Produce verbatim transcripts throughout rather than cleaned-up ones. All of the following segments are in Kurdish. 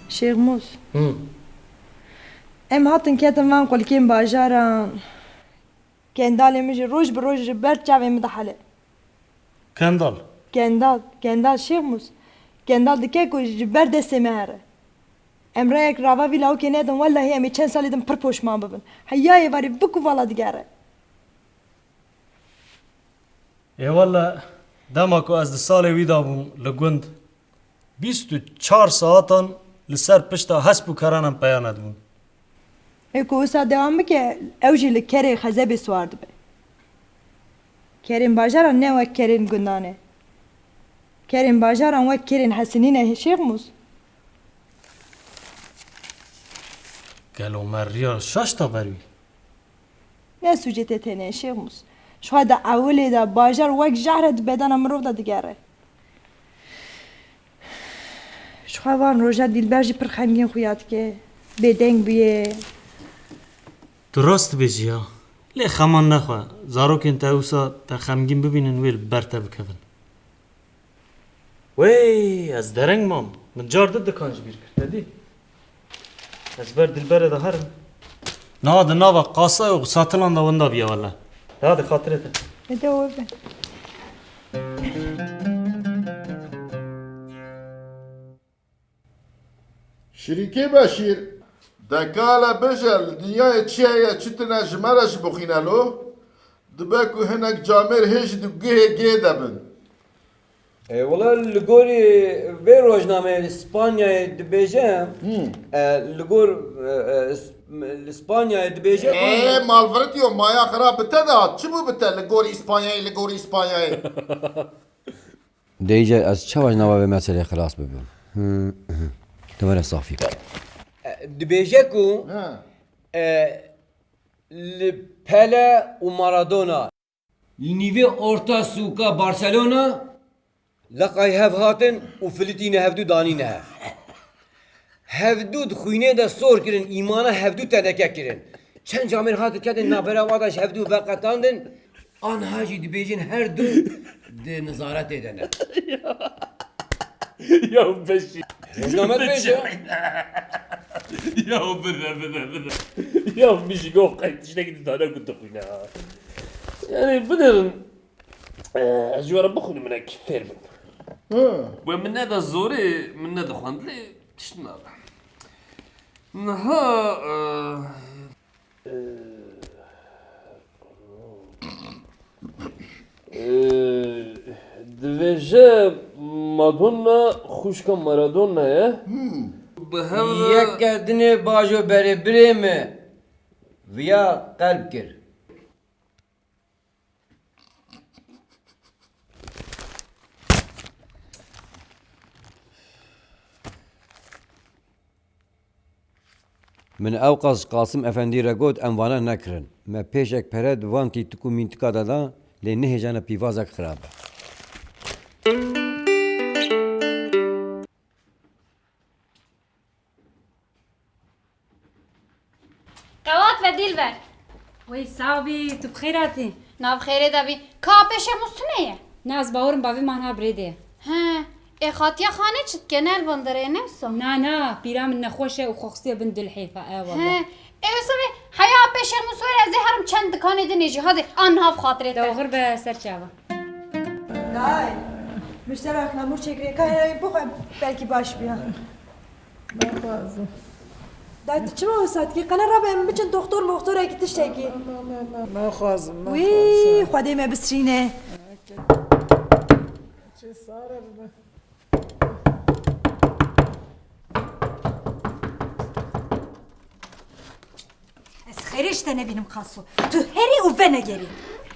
Şêxmûs. Hı. Em hatin ketin van qulkên bajaran. Kendalê min jî roj bi roj ji ber çavê min dihele. Kendal. Kendal, Kendal Şêxmûs. Kendal dike ku ji ber destê me here. Em rêyek rava vî lawikê nedin, wellahî em ê çend salê din pir poşman bibin. Heya êvarî bi ku vala digere. Ê wele, dema ku ez di salê wî de bûm li gund, bîst û çar saetan li ser pişta hesp û keran em peya nedibûn. Ê ku wisa dewam bike, ew jî li kerê xezebê siwar dibe. Kerên bajaran ne wek kerên gundan e. Kerên bajaran wek kerên Hesinî ne, Şêxmûs. Gelo me riya şaş da ber wî? Ne sûcê te têne ye Şêxmûs. Ji xwe di ewilê de bajar wek jehr e di bedena mirov de digere. Ji xwe van roja Dîlber jî pir xemgîn xuya dike. Bêdeng bûye. Tu rast dibêjî ya. Lê xeman nexwe. Zarokên te wisa te xemgîn bibînin wê li ber te bikevin. Wey, ez dereng mam. Min car du dikan ji bîr kir, te dî? Ez ber Dilberê de herim. Niha di nava qasa û satilan de winda bûye wele. Hadi xatirê te. Ede we be. Şirîkê Beşîr. De ka hele bêje, li dinyayê çi heye, çi tune ji me re jî bixwîne lo? Dibe ku hinek camêr hê jî di guhê gê de bin. E, wela li gorî vê rojnameyê li Spanyayê dibêje, Hmm. e, li gor, e, e, s-, li Spanyayê dibêje ku Ê, malviritiyo, maya xira bi te de hat. Çi bû bi te li gorî Spanyayê, li gorî Spanyayê? Dê îcar ez çawa ji nava vê meselê xilas bibim? Hı, hı. Tu were safî bike. E, dibêje ku, Ha. e, li Pele û Maradona, li nîvê orta sûka Barcelona, leqay hev hatin û filitîne hevdû danîne hev. Hevdû di xwînê de sor kirin, îmana hevdû teneke kirin. Çend camêr hatin ketin navbera wan de ji hevdû veqetandin, anha jî dibêjin her du di nizaretê de ne. Ya beşî. Rojname dibêje. Ya bire, bire, bire. Ya min jî go qey tiştekî didane ku dixwîne ha. Yani bidirin, eh, ez ji we re bixwînim, hinek fêr bim. Hı. We min neda zorê, min nedixwend lê tişt nabe. Niha, e, e, dibêje Madonna xwişka Maradona ye. Hmm. Bi hev re Yeke dinê bajo berê birê me. Viya qelb kir. Min ewqas ji Qasim Efendî re got, em vana nekirin. Me pêşek pere di van tîtik û mîntika de da, lê nehêjane pîvazek xirab e. Qewat ve Dîlber. Wey, sax bî, tu bi xêr hatî. Nav xêrê de bî. Ka pêşê Mûs tune ye? Na, ez bawerim bavê me niha bi rê de ye. He. Ê xatiya xanê çi dike? Ne li van derê ye, ne wisa? Na, na, pîra min nexweş e û xwe xistiye bin dil hêfa, e wele. He. Ê wisa bê, heya pêşê Mûs were, ez ê herim çend dikanê din ê jî. Hadi, a niha bi xatirê te. Dewxir be ser çava. Dayê, min ji te re xemûr çêkirî, ka hêrayî bixwe, belkî baş biya. Naxwazim. Dayê, tu çima wisa dikî? Qene rabe em biçin doxtor moxtorekî tiştekî. Na, na, na, na. Naxwazim, Wî, naxwazim. Xwedê me bisrîne. Çi sare bibe. Ez xêrê ji te nebînim Qaso. Tu herî û venegerî.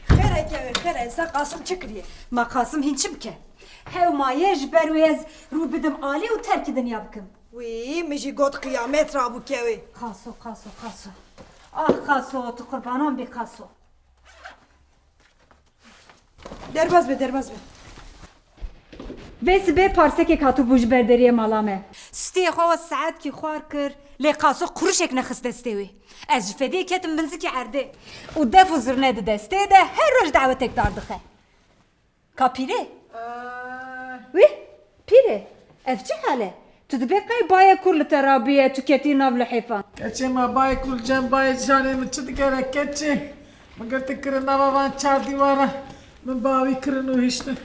Xêr e kewê, xêr e. Sen Qasim çi kiriye? Ma Qasim hîn çi bike? Hew maye ji ber wê ez rû bidim alî û terkî dinya bikim. Wî, min jî got qiyamet rabû kewê. Qaso, Qaso, Qaso. Ax Qaso, tu qurbanan bî Qaso. Derbas be, derbas be. Vê sibê parsekek hatibû ji ber deriyê mala me. Stiyê xwe we saetkî xwar kir, lê Qaso qurişek nexist destê wê. Ez ji fediyê ketim bin zikê erdê. Û def û zirne di destê de her roj dawetek dar dixe. Ka pîrê? Wî, pîrê, ev çi hal e? Tu dibê qey bayê kur li te rabiye, tu ketî nav lihêfan. Keçê me, bayê kur li cem bayê canê min çi digere keçê? Min girtin kirin nava van çar dîwara, min bawî kirin û hiştin.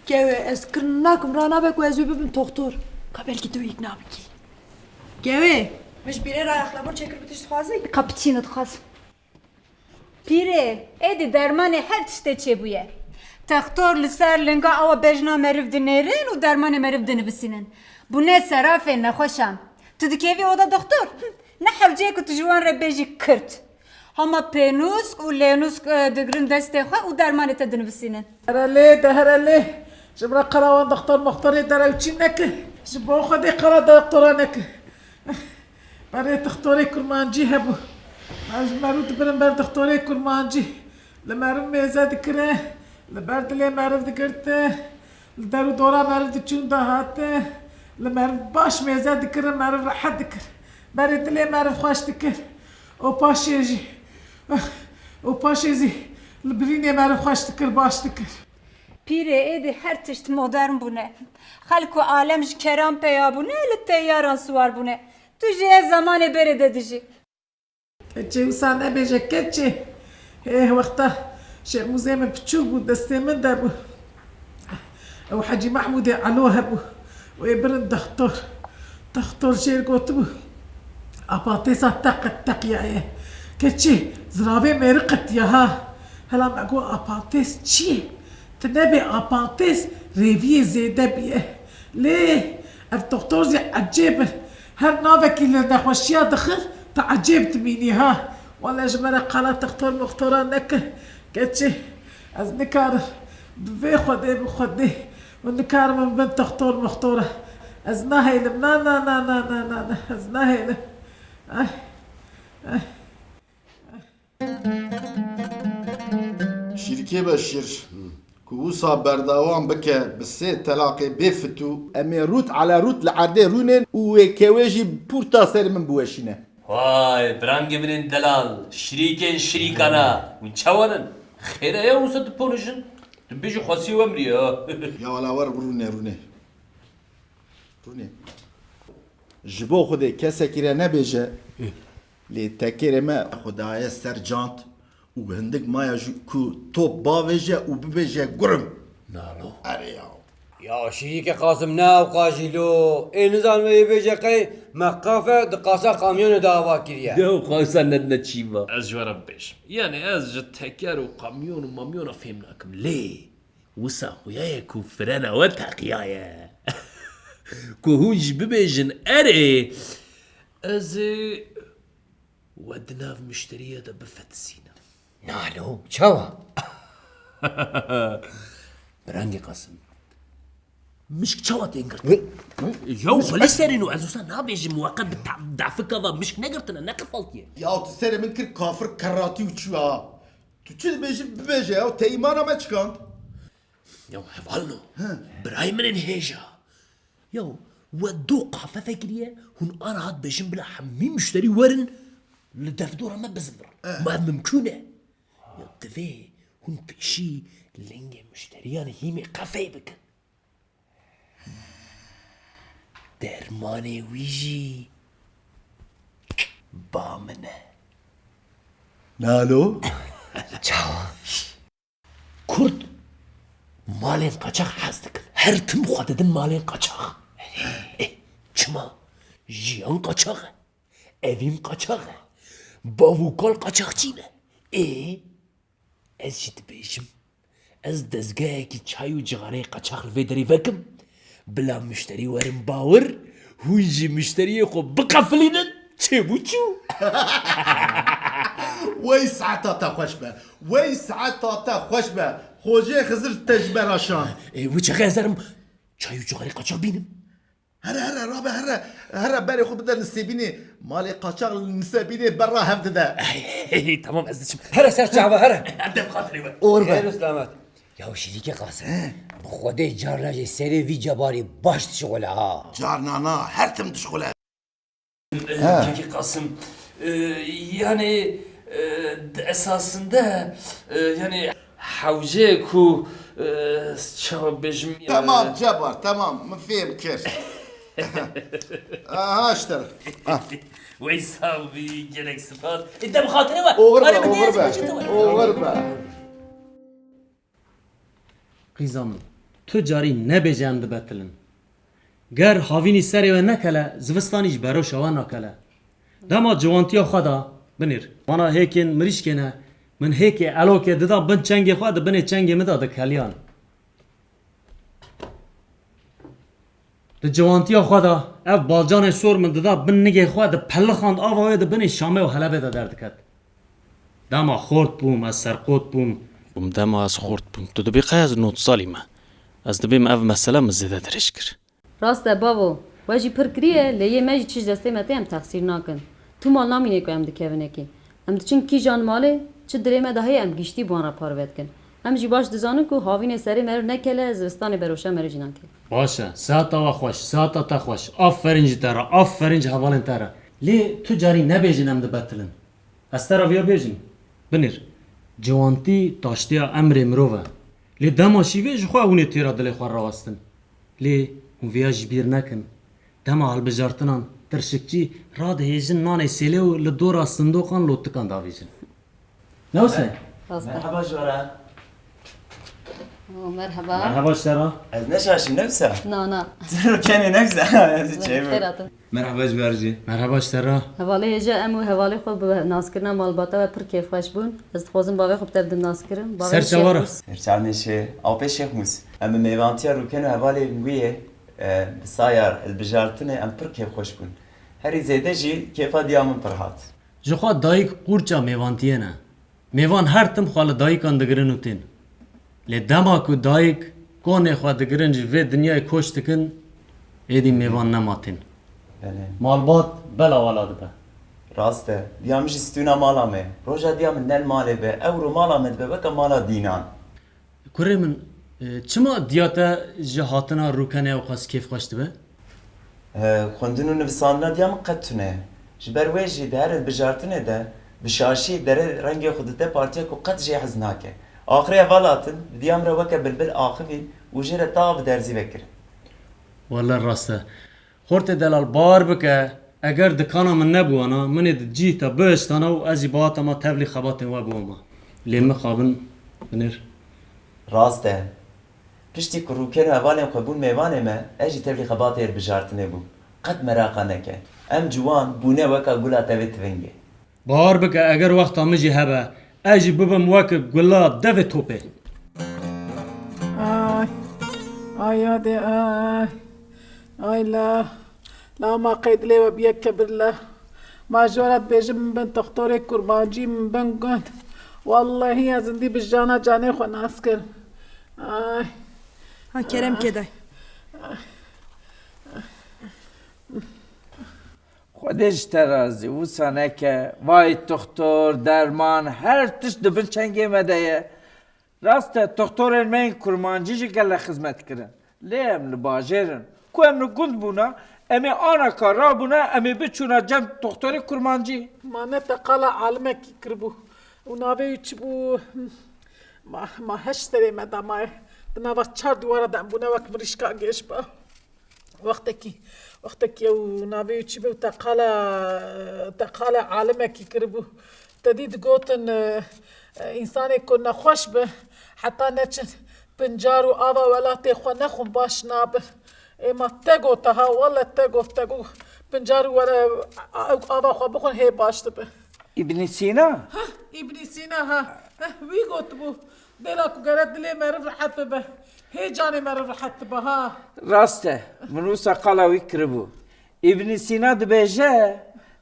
Kewê, ez kirin nakim, ranabe ku ez wê bibim toxtor. Ka belkî tu îkna bikî. Kewê. Min ji bîrê re exlebûn çêkir, bi tişt dixwazî? Cappuccino dixwazim. Pîrê, êdî dermanê her tiştê çêbûye. Textor li ser linga awa bejna meriv dinêrin û dermanê meriv dinivisînin. Bûne serafê nexweşan. Tu dikevî oda doxtor? Ne hewce ye ku tu ji wan re bêjî kirt. Hema pênûsk û lênûsk, e, digirin destê xwe û dermanê te dinivisînin. Here lê de, here lê. Ji min re qala wan doxtor moxtorê derewçî neke. Ji bo Xwedê qala doktora neke. Berê dixtorê kurmancî hebû. Em ji merû dibirin ber dixtorê kurmancî. Li meriv mêze dikire, li ber dilê meriv digirte, li der û dora meriv diçûn dahate, li meriv baş mêze dikirin, meriv rehet dikir. Berê dilê meriv xweş dikir. Û paşê jî, û paşê jî li birînê meriv xweş dikir, baş dikir. Pîrê êdî her tişt modern bûne. Xelk û alem ji keran peya bûne, li teyyaran siwar bûne. Tu jî ez zemanê berê de dijî. Keçê wisa nebêje keçê. Hê wexta Şêxmûzê min piçûk bû, destê min de bû. Ew Hecî Mehmûdê Elo hebû. Wê birin dextor. Dextor jêr gotibû. Apatêsa te qet teqiyaye. Keçê ziravê mêri qetiya ha. Hela me got apatês çi ye? Tu nebê apatês rêviyê zêde bûye. Lê ev doktor zî ecêb in. Her navekî li nexweşiya dixin, tu ecêb dimînî ha. Wele ji me re qala doktor moxtora neke. Keçê ez nikarim bi vê Xwedê bi Xwedê û nikarim min bin doktor moxtora. Ez nahêlim, na, na, na, na, na, na, na, ez nahêlim. Ay, ay. Şîrkê Beşîr, ku wisa berdewam bike bi sê telaqê bê fitû. Em ê rût ala rût li erdê rûnên û wê kewê jî pûrta ser min biweşîne. Vay, birangê min ên delal, şirîkên şirîkana, hûn çawan in? Xêr e ya wisa diponijin? Tu bêjî xwesî we mirî ya. Ya wela wer birûne rûnê. Rûnê. Ji bo Xwedê kesekî re nebêje. Lê tekêrê me xwe daye ser cant û hindik maya jî ku top bavêje û bibêje gurim. Nalo. Erê ya. Ya şirîkê Qasim ne ewqa jî lo. Ê nizanime yê bêje qey me qafe di qasa kamyonê de ava kiriye. Ne ewqa wisa nedine çîva. Ez ji we re bibêjim. Yanî ez ji teker û kamyon û mamyona fêm nakim. Lê wisa xuya ye ku frena we teqiyaye. Ku hûn jî bibêjin erê. Ez ê we di nav muşteriya de bifetisînim. Nalo, çawa? Birangê Qasim. Mişk çawa tên girtin? Wê, wê, Yow mişk xwelî serên û ez wisa nabêjim we qet bi ta-, dafika va mişk negirtine, neqefaltiye. Ya tu serê min kir kafir kerratî û çû ha. Tu çi dibêjî bibêje ya, te îmana me çikand. Ya hevalno, He. Birayê min ên hêja. Ya we do qafe vekiriye, hûn a rehat bêjin bila hemî muşterî werin li devdora me bizin vir. Eh. Ma ev mimkûn e? Ya divê hûn pêşî lingê muşteriyan hîmê qefeyê bikin. Dermanê wî jî ba min e. Nalo? Çawa? Kurd malên qaçax hez dikin. Her tim xwe didin malên qaçax. Ê, çima? Jiyan qaçax e. Evîm qaçax e. Bav û kal qaçaxçî ne. Ê, ez jî dibêjim. Ez dezgehekî çay û cixareyê qaçax li vê derê vekim. Bila muşterî werin bawir, hûn jî muşteriyê xwe biqefilînin, çêbû çû. Wey saeta te xweş be. Wey saeta te xweş be. Xocê Xizir te ji me re şand. Ê, wê çaxê ez herim çay û cixarê qaçax bînim. Here, here, rabe, here. Here, berê xwe bide Nisêbînê. Malê qaçax li Nisêbînê berra hev dide. Hey, tamam, ez diçim. Here ser çava, here. Dev xatirê we. Or be. Xêr û selamet. Ya şirîkê Qasim. He. Bi Xwedê carna jî serê vî cebarî baş dişixule ha. Carna na, her tim dişixule. He. Kekî Qasim. E, yani, e, di esasında, e, yani hewce ku, e, çawa bêjim, e, Tamam Cebar, tamam, min fêm kir. Aha işte. Wey sax bî, gelek spas. E, dem xatirê we. Oxir be, Arê, min oxir dê be. ez çi we? Oxir be. Qîza min, tu carî nebêje em dibetilin. Ger havînî serê we nekele, zivistanî ji beroşa we nakele. Dema ciwantiya xwe de binêr. Vana hêkên mirîşkê ne, min hêkê elokê dida bin çengê xwe, di binê çengê min de dikeliyan. Di ciwantiya xwe de ev balcanê sor min dida bin nigê xwe, di pelixand ava wê di binê Şamê û Helebê de derdiket. Dema xort bûm, ez serqot bûm. Bûm, dema ez xort bûm. Tu dibî qey ez nod salî me. Ez dibêm ev mesele min zêde dirêj kir. Rast e bavo, we jî pir kiriye, lê yê me jî çi ji destê me tê em texsîr nakin. Tu mal namîne ku em dikevin ekê. Em diçin kîjan malê, çi dilê me de heye em giştî bi wan re parve dikin. Em jî baş dizanin ku havînê serê meriv nekele, zivistanê beroşa meriv jî nakele. Baş e, siheta we xweş, siheta te xweş. Aferîn ji te re, aferîn ji hevalên te re. Lê tu carî nebêjin em dibetilin. Ez te re viya bêjim. Binêr, ciwantî taştiya emrê mirov e. Lê dema şîvê ji xwe hûn ê têra dilê xwe rawestin. Lê hûn viya ji bîr nekin. Dema hilbijartinan tirşikçî radihêjin nanê sêlê û li dora sindoqan lotikan davêjin. Ne wisa ye? Rast e. Merhaba Jora. Oo, merhaba. Merhaba ji te re. Ez neşaşîm, ne wisa? Na, na. Tu rûkenê, ne wisa? Ez çêbû. Xêr hatin. Merhaba ji ber jî. Merhaba ji te re. Hevalê hêja em û hevalê xwe bi naskirina malbata we pir kêfxweş bûn. Ez dixwazim bavê xwe bi te bidim naskirin. Bavê Ser çawa re? Şêxmûs. Serçavnê şê, apê Şêxmûs. Em bi mêvantiya rûken û hevalên wî yê, e, bi saya hilbijartinê em pir kêfxweş bûn. Herî zêde jî kêfa diya min pir hat. Ji xwe dayik qûrça mêvantiyê ne. Mêvan her tim xwe li dayikan digirin û tên. Lê dema ku dayik konê xwe digirin ji vê dinyayê koç dikin, êdî mêvan nema tên. Belê. Malbat bela wela dibe. Rast e. Diya min jî stûna mala me. Roja diya min ne li malê be, ewro mala me dibe weke mala dînan. Kurê min, e, çima diya te ji hatina rûkenê ewqas kêfxweş dibe? E, xwendin û nivisandina diya min qet tune ye. Ji ber wê jî di her hilbijartinê de bi şaşî derê rengê xwe dide partiya ku qet jê hez nake. Axirê heval hatin, bi diya min re weke bilbil axivîn û jê re tawa bi derzî vekirin. Wele rast e. Xortê delal, bawer bike, eger dikana min nebûana, min ê di cîh te bihiştana û ez jî bihatama tevlî xebatên we biwama. Lê mixabin binêr. Rast e. Piştî ku rûken û hevalên xwe bûn mêvanê me, ez jî tevlî xebatê hilbijartinê bûm. Qet meraqa neke. Em ciwan bûne weka gula tevê tivingê. Bawer bike, eger wexta min jî hebe, ez jî bibim wek gula devê topê. Ay, ay yadê ay. Ay la, la ma qey dilê we bîye kebir la. Ma ji we re dibêjim min bin toxtorê kurmancî, min bin gund. Wellehî ez hindî bi jana canê xwe nas kirim. Ay. Ha kerem ke day. Xwedê ji te razî, wisa neke. Vay toxtor, derman, her tişt di bin çengê me de ye. Rast e, toxtorên me yên kurmancî jî gelek xizmet kirin. Lê em li bajêr in. Ku em li gund bûna, em ê anaka rabûna, em ê biçûna cem toxtorê kurmancî. Ma ne te qala alimekî kiribû û navê wî çi bû? Ma, ma heş serê me damayê. Di nava çar dîwara de em bûne wek mirîşka gêş ba. Wextekî, wextekî ew navê wî çi bû, te qala, te qala alimekî kiribû. Te dî digotin, e, e, însanê ku nexweş bi, heta neçin pincar û ava welatê xwe nexwin baş nabi. Ê ma te gota ha, wele te got, te got pincar û were, ew ava xwe bixwin hê baş dibi. Îbnî Sîna? Heh, Îbnî Sîna, ha. Heh, wî gotibû. Bêla ku gere dilê meriv rehet bibe. Hê canê meriv rehet dibe, ha. Rast e. Min wisa qala wî kiribû. Îbnî Sîna dibêje,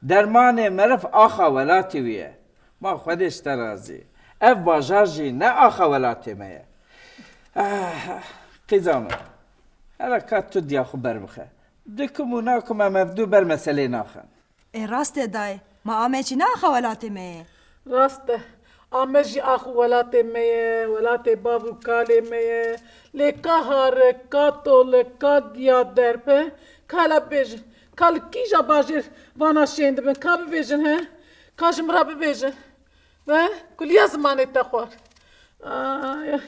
dermanê meriv axa welatê wî ye. Ma Xwedê ji te razî. Ev bajar jî ne axa welatê me ye. Ah, qîza min. Hele ka tu diya xwe berbixe. Dikim û nakim em ev du ber meselê naxin. Ê rast e dayê, ma Amed jî ne axa welatê me ye? Rast e. Amed jî ax û welatê me ye, welatê bav û kalê me ye. Lê ka Harik, ka Tolik, ka Giya Derb, he? Ka hele bibêjin, ka li kîja bajêr vana şên dibin, ka bibêjin, he? Ka ji min re bibêjin. Ve kuliya zimanê te xwar. Ay, ay.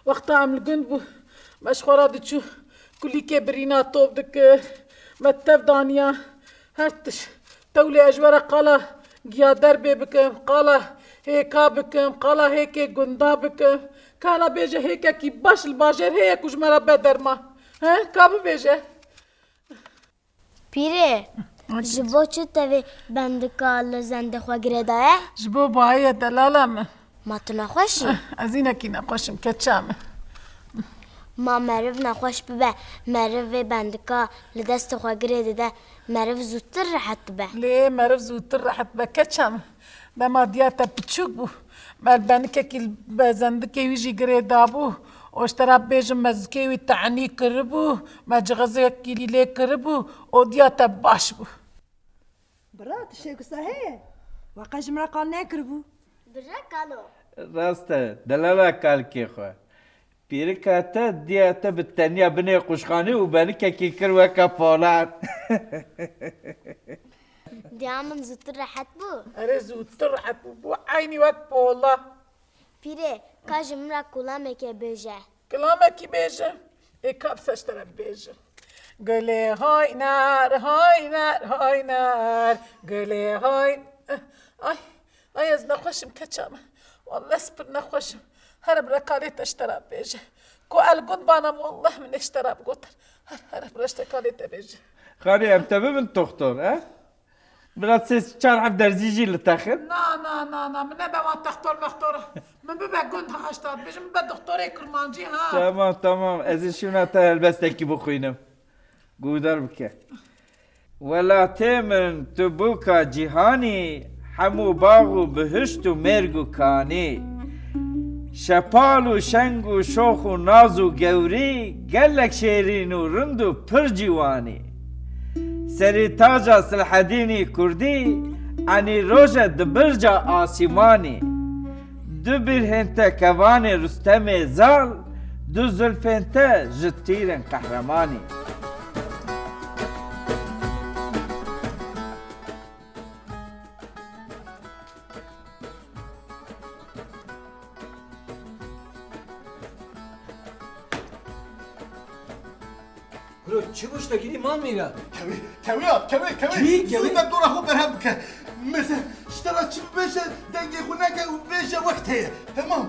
Wexta em li gund bû, me ji xwe re diçû Kulîkê birîna top dike. Me tev daniya her tişt. Tewlê ez ji we re qala giya derbê bikim, qala hêka bikim, qala hêkê gunda bikim. Ka hela bêje hêkekî baş li bajêr heye ku ji me re be derman. He? Ka bibêje. Pîrê, ji bo çi tevê bendika li zendê xwe girêdaye? Ji bo bayê delala min. Ma tu nexweş î? Ez înekî nexweş im, keça min. Ma meriv nexweş bibe, meriv vê bendika li destê xwe girê dide, meriv zûtir rehet dibe. Lê meriv zûtir rehet dibe, keça min. Dema diya te piçûk bû, me li benikekî li be zendikê wî jî girê dabû û ji te re bêjim me zikê wî tenî kiribû, me cixizekî lê kiribû û diya te baş bû. Bira, tiştê wisa heye? We qe ji min re qal nekiribû. Bira kalo. Rast e, delala kalkê xwe. Pîrika te diya te bi tenya binê quşxanê û benikekî kir weke polat. Diya min zûtir rehet bû. Erê, zûtir rehet bû. Bû eynî wek pola. Pîrê, ka ji min re kulamekê bêje. Kilamekî bêje. Ê, ka bi se ji te re bêje. Gulê hayner, hayner, hayner. Gulê hay-, ay, ay, ez nexweş im, keça min. Wallah, ez pir nexweş im. Here bira kalê te ji te re bêje. Ku el got bana, wallah, min ê ji te re bigotin. Here, here bira ji te kalê te bêje. Xanê, em te bibin toxtor, he? Bila sê çar heb derzî jî li texin. Na, na, na, na, min nebe wan textor mextor. Min bibe gund ha, hişta dibêjim, min bibe doktorê kurmancî ha. Tamam, tamam. Ez ê şûna te helbestekî bixwînim. Guhdar bike. Welatê min, tu bûka cîhanî, hemû bax û bihişt û mêrg û kanî. Şepal û şeng û şox û naz û gewrî, gelek şêrîn û rind û pir ciwanî. Serî taca Silhedînî Kurdî, enî roje di birca asîmanî. Du bîrhên te kevanê Rustemê Zal, du zulfên te ji tîrên qehremanî. Kuro, çi bû, ji te girî man mîra? Kewê, kewê at, kewê, kewê. Kî, kewê? Zû de dora xwe berhev bike. Mêze, ji te re çi bibêje, dengê xwe neke û bêje wek te ye. Temam.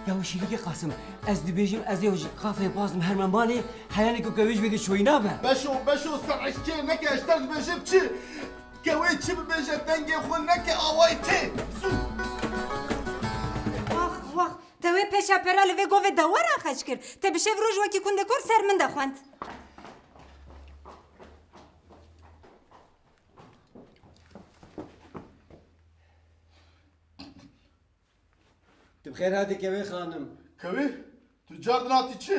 Ya şîrîkê Qasim, ez dibêjim, ez ê ji kafê bixwazim herme malê, heyanê ku kewê ji vê de çoyî nabe. Beşo, beşo, ser eşkê neke, ez ji te dibêjim çi? Kewê çi bibêje, dengê xwe neke, awayî tê. Zû. Wax, wax, te wê peşa pera li vê govê dewara xeç kir. Te bi şev roj wekî kundekor ser min de xwend. Tu bi xêr hatî Kewê xanim. Kewê? Tu cardin hatî çi?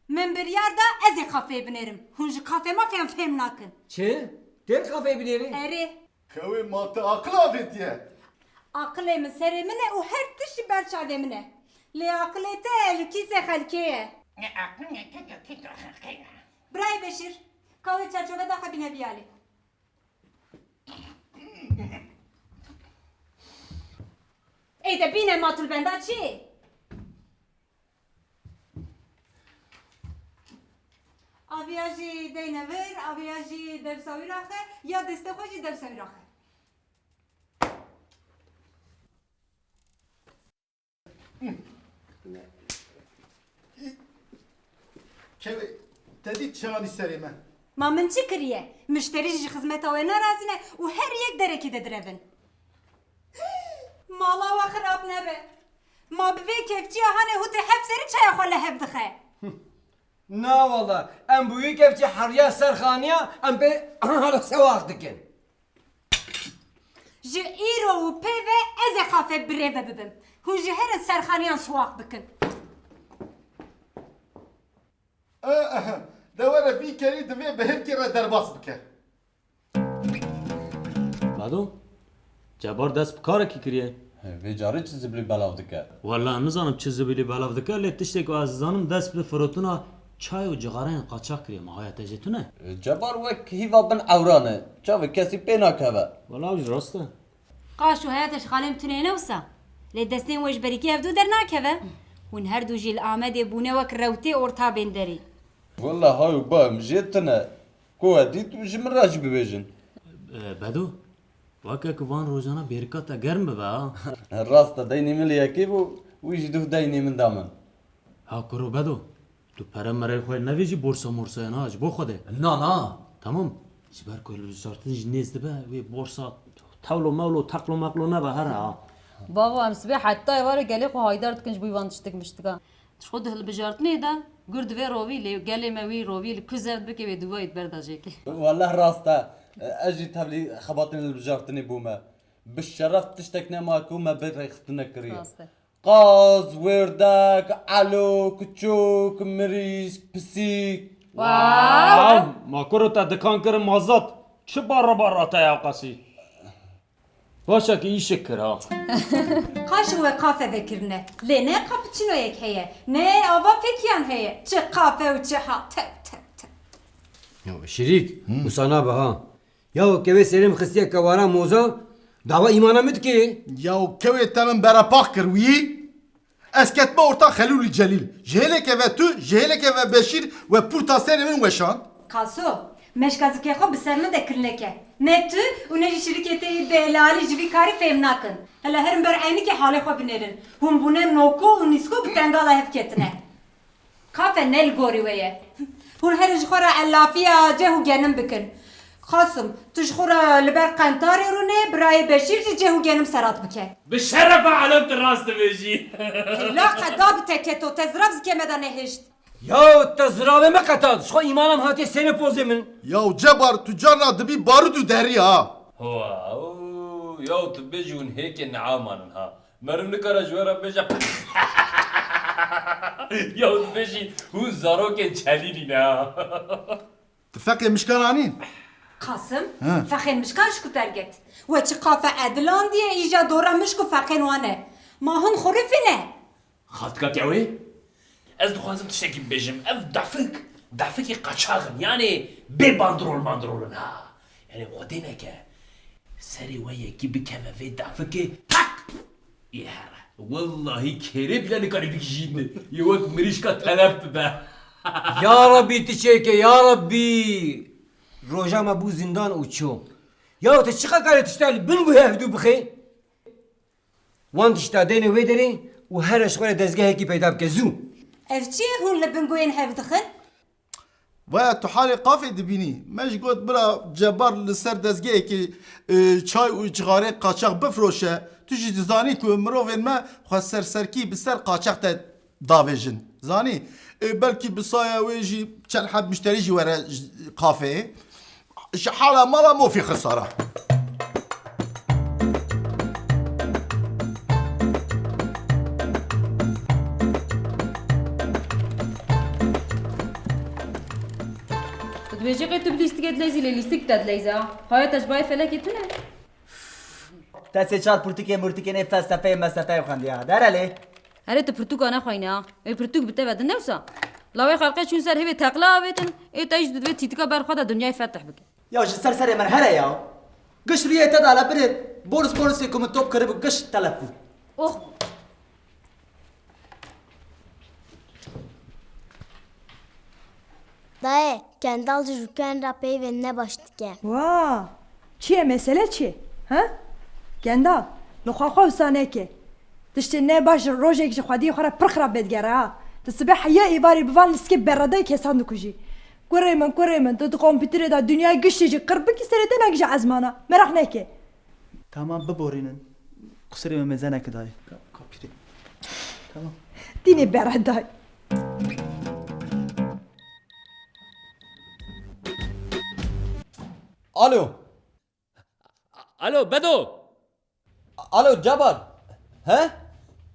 Min biryar da ez ê kafeyê binêrim. Hûn ji kafê mafeyan fêm nakin. Çi? Tê kafeyê binêrî? Erê. Kewê, ma tu aqil avêtiye? Aqilê min serê min e û her tişt ji ber çavê min e. Lê aqilê te li kîsê xelkê ye. Birayê Beşîr, ka wê çarçove daxe bîne viyalê. Ê de bîne ma tu li benda çi? Aviya jî deyne vir, aviya jî dewsa wî raxe, ya destê xwe jî dewsa wî raxe. Kevê, te dît çi anî serê me? Ma min çi kiriye? Mişterî jî ji xizmeta we narazî ne û her yek derekê de direvin. Mala we xirab nebe. Ma bi vê kevçiya hanê hûtê heft serî çaya xwe li hev dixe. Na wala, em bi wî kevçî heriya ser xaniya, em pê sewaq dikin. Ji îro û pê ve ez ê xafe birêve bibim. Hûn jî herin serxaniyan siwaq bikin. Eh, eh, de were vî kerî divê bi hirkê re derbas bike. Mado, Cebar dest bi karekî kiriye. He, vê carê çi zibilî belav dike? Wela nizanim çi zibilî belav dike, lê tiştê ku ez dizanim dest bi firotina çay û cixareyên qaçax kiriye. Ma haya te jê tune? E, Cebar wek hîva bin ewran e. Çavê kesî pê nakeve. Wela ew jî rast e. Qaşo, haya te ji xalê min tune ne wisa. Lê destên we ji berî kê hevdû dernakeve. Hûn her du jî li Amedê bûne wek rewtê orta bên derê. Wela hay û ba, em jê tune. Ku we dît û ji min re jî bibêjin. E, Bedo, weke ku van rojana bêrika te germ bibe ha. Rast e, deynê min li yekê bû, wî jî duh deynê min da min. Ha kuro Bedo, tu pere merê xwe nevêjî borsa morsayan ha, ji bo Xwedê. Na, na. Tamam, ji ber ku hilbijartin jî nêz dibe, wê borsa tewlo mewlo, teqlo meqlo nebe here ha. Bavo, em sibê heta êvarê gelê xwe haydar dikin ji bo van tiştik miştika. Ji xwe di hilbijartinê de gur divê rovî, lê gelê me wî rovî li ku zeft bike wê dûvayê di ber de jêkê. Weleh rast e. Ez jî tevlî xebatên hilbijartinê bûme. Bi şeref tiştek nema ku me bi rêxistin nekiriye. Rast e. Qaz, wêrdek, elo, kiçûk, mirîsk, pisîk. Wow! Ma kuro te dikan kirin mazat. Çi barra barra te ya qasî? Başa ki îşik kir ha. Qaşin we qafe vekirine. Lê ne cappuccinoyek heye, ne ava fekiyan heye. Çi qafe û çi ha. Tev, tev, tev. Ya şirîk, Hı. wisa nabe ha. Ya kevê serê min xistiye kewara moza, dawa îmana min dikê. Ya kewê te min berepax kir wî. Ez ketime orta Xelûlî Celîl. Ji hêleke ve tu, ji hêleke ve Beşîr we pûrta serê min weşand. Kaso, meşka zikê xwe bi ser min de kil neke. Ne tu û ne jî şirikê te yê delalî ji vî karî fêm nakin. Hele herin ber eynikê halê xwe binêrin. Hûn bûne noko û nîsko bi tengala hev ketine. Kafe ne li gorî we ye. Hûn herin ji xwe re elafiya ceh û genim bikin. Qasim, tu ji xwe re li ber qentarê rûnê, birayê Beşîr jî ceh û genim serat bike. Bi şerefa elem tu rast dibêjî. Hela qeda bi te keto, te zirav zikê me de nehişt. Yaw te ziravê me qetand, ji xwe îmanam hatiye serê pozê min. Yaw Cebar, tu carna dibî barût û derî ha. Ho, o, yaw tu bêjî hûn hêkê neamanin ha. Meriv nikare ji we re bêje. Yaw tu bêjî hûn zarokên çelînî ne ha. Tu feqê mişkan anîn? Qasim, He. Fexên mişkan ji ku derket? We çi qafe edilandiye, îja dora mişk û feqên wan e. Ma hûn xurifî ne? Xaltika kewê? Ez dixwazim tiştekî bibêjim. Ev dafik, dafikê qaçax in. Yanê bê bandrol mandrol in ha. Yanê Xwedê neke. Serê we yekî bikeve vê dafikê, tak! Ê here. Wellahî kêrê bile nikarî bigihîne. Yê wek mirîşka telef bibe. Ya Rabbî tu çêke, ya Rabbî. Roja me bû zindan û çû. Ya tu çiqa karê tişta li bin guhê hevdû bixê? Wan tişta dêne wê derê û here ji xwe re dezgehekî peyda bike zû. Ev çi ye hûn li bin guhên hev dixin? Vaya tu halê qafê dibînî. Me ji got bira Cebar li ser dezgehekê, e, çay û cixarê qaçax bifroşe. Tu jî dizanî ku mirovên me xwe serserkî bi ser qaçax de davêjin. Zanî? E, belkî bi saya wê jî çend heb muşterî jî were ji qafeyê. Ji hala mala mofî xisara. Tu dibêjî qey tu bi lîstikê dileyzî, lê lîstik te dileyze. Haya te ji bayê felekê tune. Te sê çar pirtûkê murtikê nê felsefeyê mesefeyê xwendiya. Dere lê. Erê tu pirtûka nexweyne ha. Ê pirtûk bi te ve din ne wisa. Lawê xelqê çûn ser hêvê teqla avêtin. Ê te jî divê tîtika ber xwe de dinyayê fetih bike. Ya ji ser serê min here ya. Giş rûyê te dale birê. Boris Borisê ku min top kiribû giş telef bû. Oh. Dayê, Kendal ji jûken re peyvên ne baş dike. Wa! Çi ye mesele çi? Ha? Kendal, li xwe xwe wisa neke. Tiştê ne baş rojek ji xwediyê xwe re pir xirab bê digere ha. Tu sibê heya êvarê bi van lîstikê beredayê kesan dikujî. Kurê min, kurê min, tu di kompîterê de dinyayê giştê jî qir bikî serê te nagihîje ezmana. Meraq neke. Tamam, biborînin. Qusirê me mêze neke dayê. Ka, ka pîrê. Tamam. Dînê beredayê. Alo. Alo, Bedo. Alo, Cabar. He?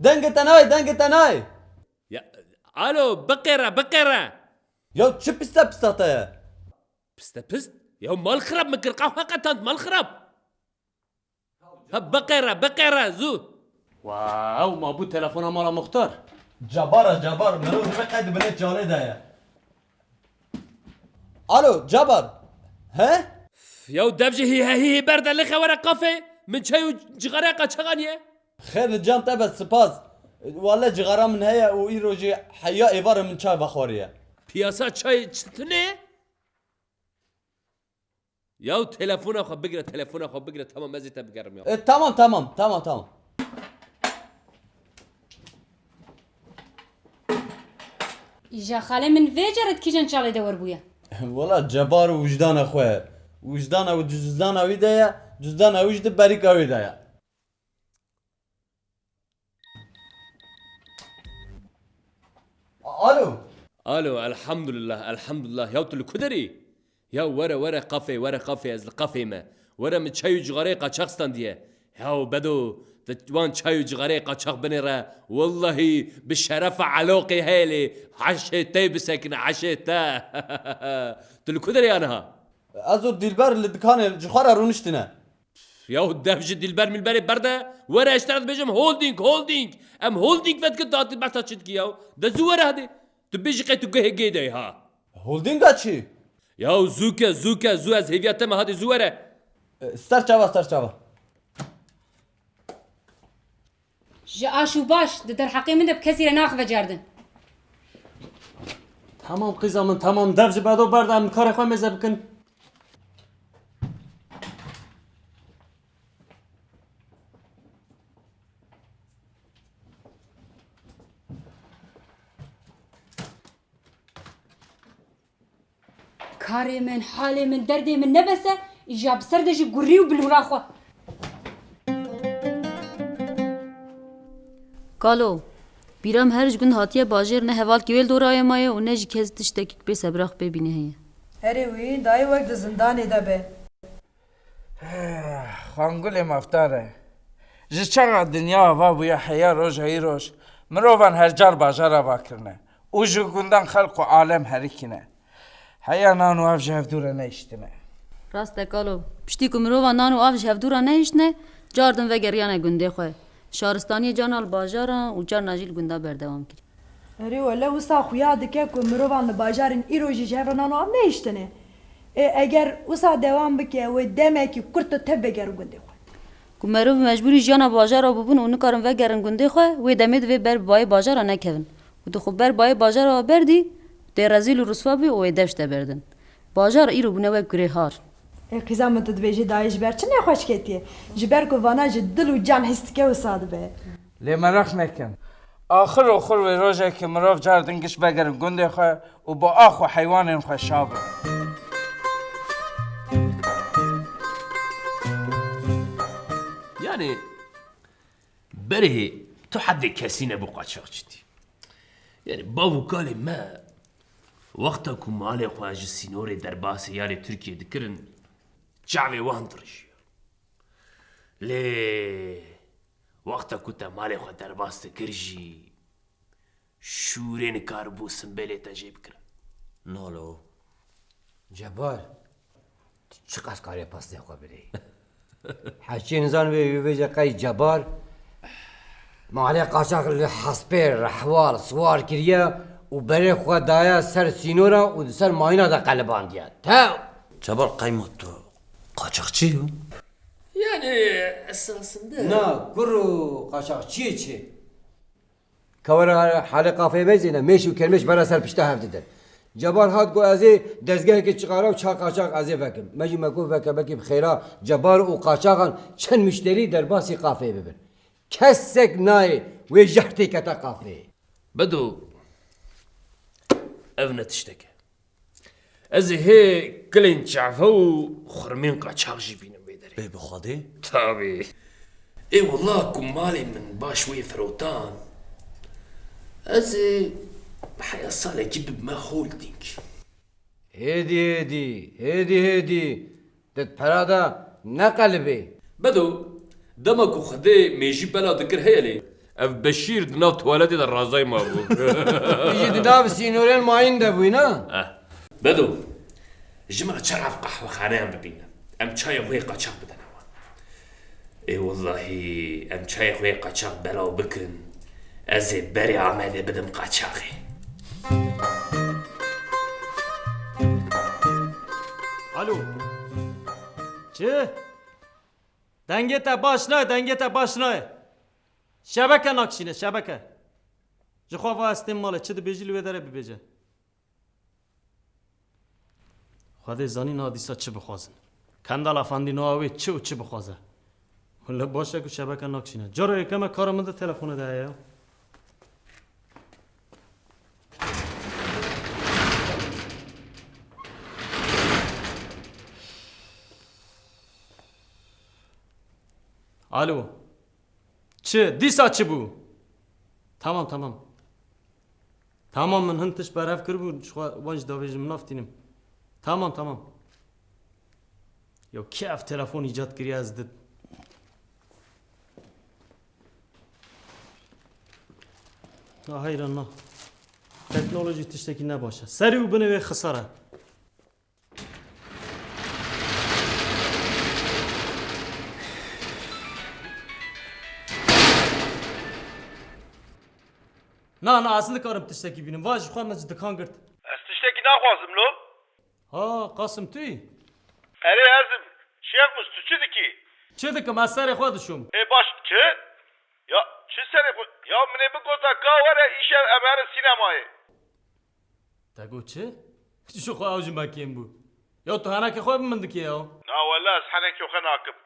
Dengê te nayê, dengê te nayê. Ya, alo, biqêre, biqêre. Ya çi piste pista te ye? Piste pist? Ya mal xirab min kir, qahwe qetand, mal xirab. Ha, biqêre, biqêre, zû. Wow, ma bû telefona mala Muxtar. Cabara, Cabar, mirov dibe qey di binê çalê de ye. Alo, Cabar. He? Ya dev ji hî he hî hî ber de lixê were kafê. Min çay û cixare qaçax aniye. Xêr li can te be, spas. Wale cixara min heye û îro jî heya êvarê min çay vexwariye. Piyasa çay çi tune? Ya telefona xwe bigire, telefona xwe bigire. Tamam, ez ê te bigerim ya. E, tamam, tamam, tamam, tamam. Îja xalê min vê carê di kîjan çalê de werbûye? Wela Cebar û wijdana xwe. Wijdana û cuzdana wî de ye, cuzdana wî jî di berîka wî de ye. Alo. Alo, elhamdulillah, elhamdulillah. Ya tu li ku derî? Ya were, were qafê, were qafê, ez li qafê me. Were min çay û cixareyê qaçax standiye. Ya Bedo, tu wan çay û cixareyê qaçax binêre. Wellahî bi şerefa eloqê heye lê heşê te bisekine, heşê te. Tu li ku derê ya niha? Ez û Dilber li dikanê ji xwe re rûniştine. Yahu dev ji Dilber milberê berde, were ez te re dibêjim holding, holding. Em holding vedikin, tu hatî behsa çi dikî yahu? De zû were hadi. Tu bêjî qey tu guhê gê de yî ha. Holdinga çi? Yahu zû ke, zû ke, zû ez hêviya te me, hadi zû were. E, ser çava, ser çava. Ji aş û baş di derheqê min de bi kesî re naxive cardin. Tamam qîza min, tamam. Dev ji Bedo berde, em karê xwe mêze bikin. Karê min, halê min, derdê min ne bes e, îja bi ser de jî gurî û bilûra xwe. Kalo, bîra min her ji gund hatiye bajêr ne hevalkî wê li dorayê maye û ne jî kes tiştekî ku pê sebrax pê bîne heye. Erê wî dayê wek di zindanê de be. Xangulê mafdar e. Ji çaxa dinya ava bûye heya roja îroj mirovan her car bajara va kirine û ji gundan xelq û alem herikîne. Heya nan û av ji hevdû re nehiştine. Rast e kalo. Piştî ku mirovan nan û av ji hevdû re nehiştine, cardin vegeriyane gundê xwe. Şaristaniyê carna li bajara û carna jî li gunda berdewam kir. Erê wele wisa xuya dike ku mirovan li bajarên îro jî ji hev re nan û av nehiştine. Ê, eger wisa dewam bike, wê demekî kurt de tev vegerin gundê xwe. Ku merov mecbûrî jiyana bajara bûbin û nikarin vegerin gundê xwe, wê demê divê ber bi bayê bajara nekevin. Ku tu xwe ber bayê bajara berdî, tê rezîl û riswa bî û wê dev ji te berdin. Bajar îro bûne wek kurê har. Ê qîza min, tu dibêjî dayê ji ber çi nexweş ketiye? Ji ber ku vana ji dil û can hîs dike wisa dibe. Lê meraq nekin. Axir û xur wê rojekê mirov car din giş vegerin gundê xwe û bi ax û heywanên xwe şa bin. Yani berê tu hedê kesî nebû qaçaxçîtî. Yani bav û kalê me wexta ku malê xwe ji sînorê derbasê yarê Tirkiyê dikirin, çavê wan dirêjiya. Lê wexta ku te malê xwe derbas dikir jî, şûrê nikaribû simbêlê te jê bikire. Nalo. Cebar, tu çiqas kariye pastê xwe bidê? Heçî nizan wê wê bêje qey Cebar malê qaçax li hespê rehwal siwar kiriye û berê xwe daye ser sînora û di ser mayîna de qelibandiye. Tew! Cebar qey ma tu qaçaxçî yo? Yani esasında... Na, kuro qaçaxçiyê çi? Kewera halê qafeyê bezîne, mêş û kermêş bera ser pişta hev didin. Cebar hat got, "Ez ê dezgehekê çiqara û çar qaçax ez ê vekim." Me jî me got, "Veke, belkî bi xêra Cebar û qaçaxan çend muşterî derbasî qafeyê bibin." Kesek nayê wê jehtê kete qafeyê. Bedo, ev ne tiştek e. Ez ê hê kilên çave û xurmên qaçax jî bînim vê derê. Bê bi Xwedê? Tabî. Ê wela ku malê min baş wê firotan, ez ê heya salekî bibime holdîng. Hêdî hêdî, hêdî hêdî. Di pera de neqelibê. Bedo, dema ku Xwedê mêjî bela dikir heye lê. Ev Beşîr di nav tuwaletê de razay mabû. Tu jî di nav sînorên mayîn de bûyî, na? Eh. Bedo, ji me re çar ev qehwexaneyan bibîne. Em çayê xwe yê qaçax bidene wan. Ê wellahî, em çayê xwe yê qaçax belav bikin, ez ê berê Amedê bidim qaçaxê. Alo. Çi? Dengê te baş nayê, dengê te baş nayê. Şebeke nakişîne, şebeke. Ji xwe va ez têm malê, çi dibêjî li wê derê bibêje. Xwedê zanî niha dîsa çi bixwazin. Kendal Efendî niha wê çi û çi bixwaze. Wele baş e ku şebeke nakişîne. Cara yekeme kara min di telefonê de heye ya. Alo. Çi? Dîsa çi bû? Tamam, tamam. Tamam, min hin tişt berhev kiribû, ji xwe wan jî davêjim, min nav tînim. Tamam, tamam. Ya kê ev telefon îcat kiriye ez di... Na heyran na. Teknolojî tiştekî ne baş e. Serî û binê wê xisar e. Na, na, ez nikarim tiştekî bînim. Va ji xwe min ji dikan girt. Ez tiştekî naxwazim lo. Ha, Qasim tu yî? Erê, ez im. Şêx Mus, tu çi dikî? Çi dikim, ez serê xwe dişom. Ê baş, çi? Ya, çi serê xwe? Ya min ê bigota ka were îşev em herin sînemayê. Te got çi? Ji xwe ew ji me kêm bû. Ya tu henekê xwe bi min dikî ya? Na wele ez henekê xwe nakim.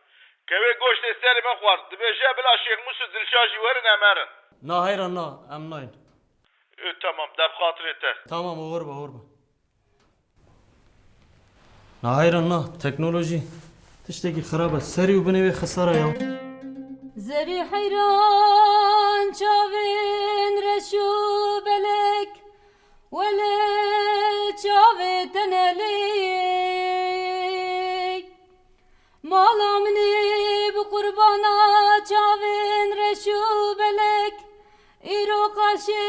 Kewê goştê serê me xwar. Dibêje bila Şêx Mus û Dilşad jî werin em herin. Na heyran na, em nayên. Ê, temam, dev xatirê te. Tamam, oxir be, oxir be. Na heyran na, teknolojî tiştekî xirab e. Serî û binê wê xisar e ya. Zerî heyran çavên reş û belek, wele çavê te ne lê. Mala min ê bi qurbana çavên reş û belek, îro qaşê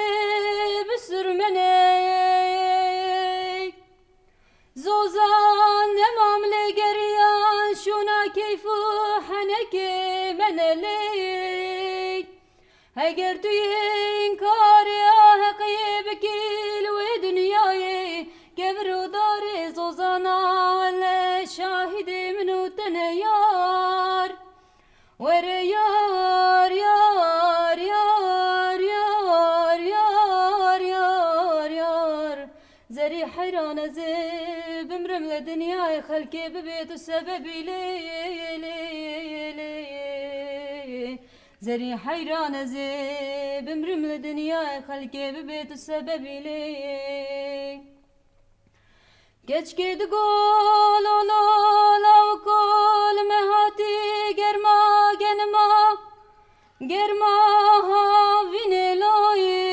bi surmenê. Zozan nemam lê geriyan şûna keyf û henekê me ne lê. Heger tu yê înkarê a heqê bikî li wê dinyayê, kevir û darê zozana wele şahidê min û te ne yar. Were yar, yar, yar. Zerî heyran ez ê bimrim li dinyayê xelkê bibê tu sebebî lê, lê, lê. Zerî heyran ez ê bimrim li dinyayê xelkê bibê tu sebebî lê. Keçkê digo lolo law kol me hatî germa genima, germa havînê loyî.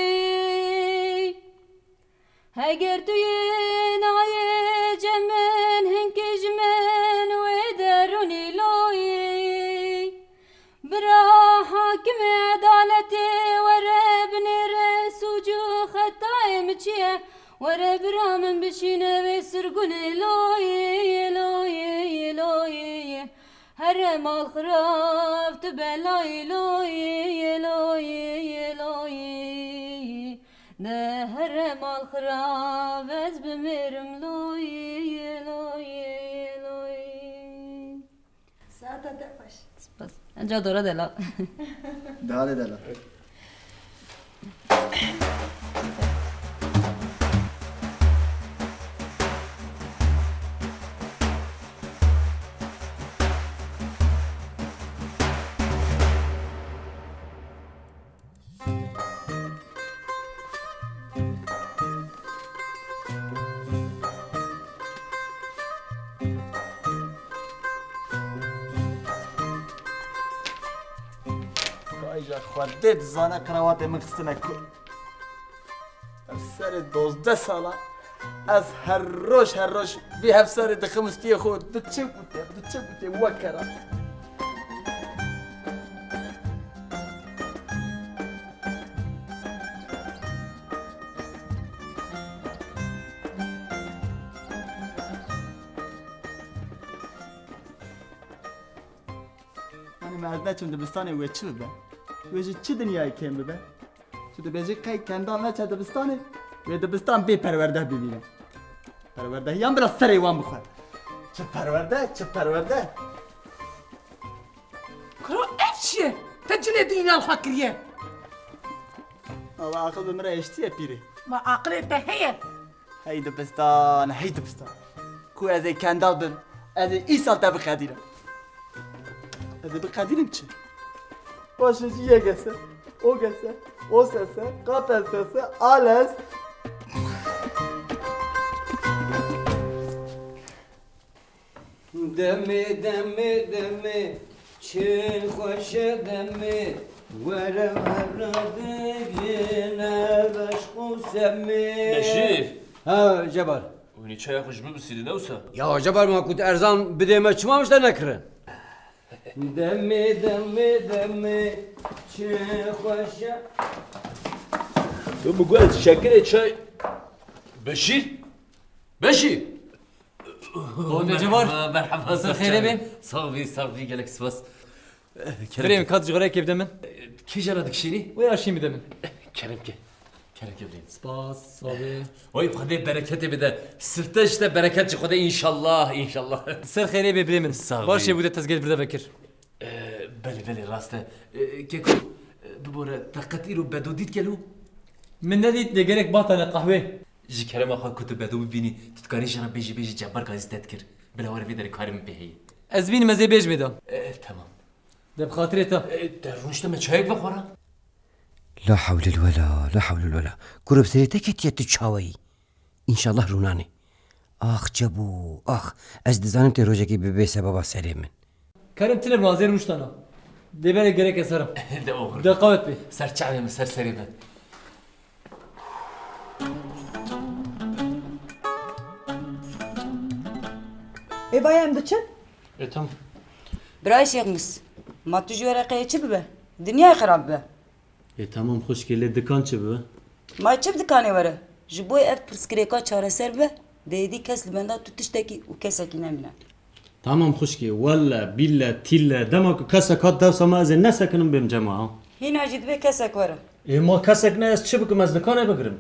Heger tu yê nayê cem min, hinkî ji min wê derûnî loyî. Bira hakimê edaletê were binêre sûc û xetayê min çi ye? Were bira min bişîne wê sirgunê loyê, loyê, loyê. Here mal xirav tu belayê loyê, loyê, loyê. De here mal xirav ez bimêrim loyê, loyê, loyê. Saeta te xweş. Spas. Enca dora delal. Dale delal. Vay ja Xwedê dizane qrawatê min xistine ku. Ev serê dozdeh sala ez her roj her roj vî hevserê dixim û stiyê xwe diçim û tê, diçim û tê wek kera. Yanî me ez neçim dibistanê wê çi bibe? Wê ji çi dinyayê kêm bibe? Tu dibêjî qey Kendal neçe dibistanê, wê dibistan bê perwerdeh bimîne. Perwerdehiyan bila serê wan bixwe. Çi perwerde, çi perwerde. Kuro ev çi ye? Te cilê dîna li xwe kiriye. Wala aqil bi min re hiştiye pîrê. Ma aqilê te heye? Hey dibistan, hey dibistan. Ku ez ê kendal bim, ez ê îsal te biqedînim. Ez ê biqedînim çi? Baş e, ji yek ese, ok ese, os ese, qat ese, al es. Demê, demê, demê, çi xweş e demê, were were digrin ev eşq û semê. Beşîr. Ha, Cebar. Hûnî çaya xwe ji min bisînin, ne wisa? Ya Cebar, ma ku tu erzan bidê me, çima min ji te nekirin? Demê, demê, demê, çi xweş e. Tu bi got şekirê çay. Beşîr? Beşîr! Hode Cebar. Merhaba, merhaba. Ser xêrê be. Sağ ol, sağ ol, gelek spas. Kerem. Birê min, kat ji xwe re kê bide min. Kî jara dikişînî? Wê aşî bide min. Kerem ke. Kerem ke birê min. Spas, sağ ol. Oy, Xwedê bereketê bide. Sifte işte bereket ji Xwedê, inşallah, inşallah. Ser xêrê be birê min. Sağ ol. Baş e, bû de tezgeh bide vekir. Ee, belê, belê, rast e. Ee, Keko, ee, bibore, te qet îro bedo dît gelo? Min nedît, lê gelek batane qehwê. Ji kerema xwe ku tu bedo bibînî, tu dikarî ji re bêjî, bêjî Cebbar gazî te dikir. Bila were vê derê karê min pê heye. Ez bînim, ez ê bêjmê de. E, tamam. De bi xatirê te. E, te rûnişte me çayek vexwara? La hewle wela, la hewle wela. Kuro bi serê te ketiye tu çaweyî. Înşallah rûnanê. Ax Cebo, ax. Ez dizanim tê rojekê bibê sebeba serê min. Kerem tine bi azê rûniştana. Dê berê gerek ez herim. De oxir. De qewet bê. Ser çavê min, ser serê min. Ê vay em diçin? E, tamam. Birayê Şêxmûs, ma tu ji wê re qey çi bibe? Dinyayê xirab bibe. E, tamam xwişkê, lê dikan çi bibe? Ma çi bi dikanê were? Ji bo ev pirsgirêka çareser bibe, di êdî kes li benda tu tiştekî û kesekî nemîne. Tamam xwişkê, welle, bîlle, tîlle, dema ku kesek hat dewsa me ez ê nesekinim bêm cema ha. Hîna jî divê kesek were. Ê ma kesek ne, ez çi bikim, ez dikanê bigirim?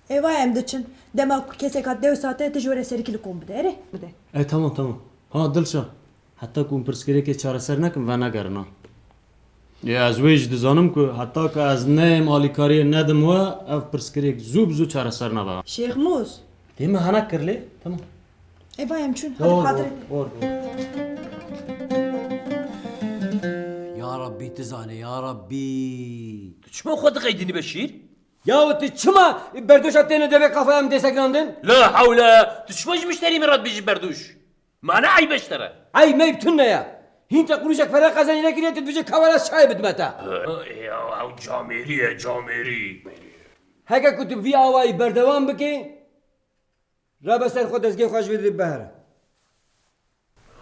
Ê vay em diçin. Dema ku kesek hat dewsa te, tu ji were serikî li kom bide. Erê, bide. E, tamam, tamam. Ha, Dilşa. Heta ku hûn pirsgirêkê çareser nekin, venegerin ha. Ê, ez wê jî dizanim ku heta ku ez neyêm alîkariyê nedim we, ev pirsgirêk zû bi zû çareser nabe. Şêxmûs. Tê min henek kir lê? Tamam. Ê vay em çûn. Hadi Bor, xatirê. Bor, bor, bor. Ya Rabbî, tu zanî, ya Rabbî. Tu çima xwe diqeydînî Beşîr? Ya tu çima berdoşa têne devê kafeya min dê sekinandin? La hewle! Tu çima ji mişterî min re dibêjî berdoş? Ma ne eyb e ji te re? Eyb meyb tune ya. Hîn te qurûşek pere qezenî nekiriye, tu dibêjî kawera çayê bidime te. Ya ew camêrî ye, camêrî. Heke ku tu bi vî awayî berdewam bikî, rabe ser xwe, dezgehê xwe ji vê derê bihere.